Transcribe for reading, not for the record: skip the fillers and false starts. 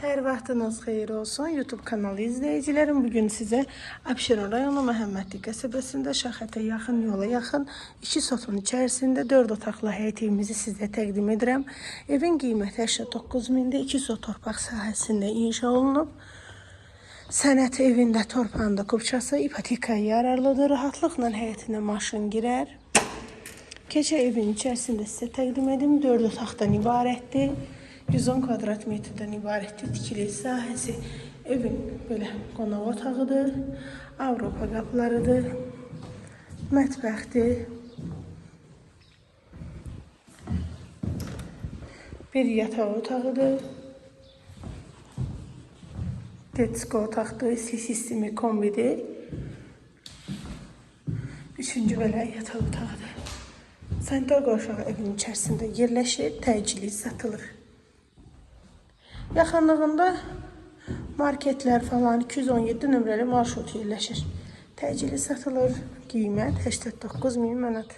Hər vaxtınız xeyir olsun YouTube kanalı izləyicilərim. Bugün sizə Abşeron rayonu Məhəmmədli qəsəbəsində Şaxətə yaxın, yola yaxın 2 sotun içərisində 4 otaqlı həyət evimizi sizə təqdim edirəm. Evin qiyməti 89 mindir. 2 sot torpaq sahəsində inşa olunub. Sənət evində torpağında kupçası ipotekaya yararlıdır. Rahatlıqla həyətinə maşın girər. Keçə evin içərisində sizə təqdim edim. 4 otaqdan ibarətdir. 110 kvadrat metrdən ibarətdir tikili sahəsi. Evin belə qonaq otağıdır. Avropa qapılarıdır. Mətbəxdir. Bir yataq otağıdır. Detsko otaqdır. İsti sistemi kombidir. Üçüncü belə yataq otağıdır. Sanitar qovşağı evin içərisində yerləşir, təcili satılır. Yaxınlığında marketlər falan 217 nömrəli marşrut yerləşir. Təcili satılır. Qiymət 89 min manat.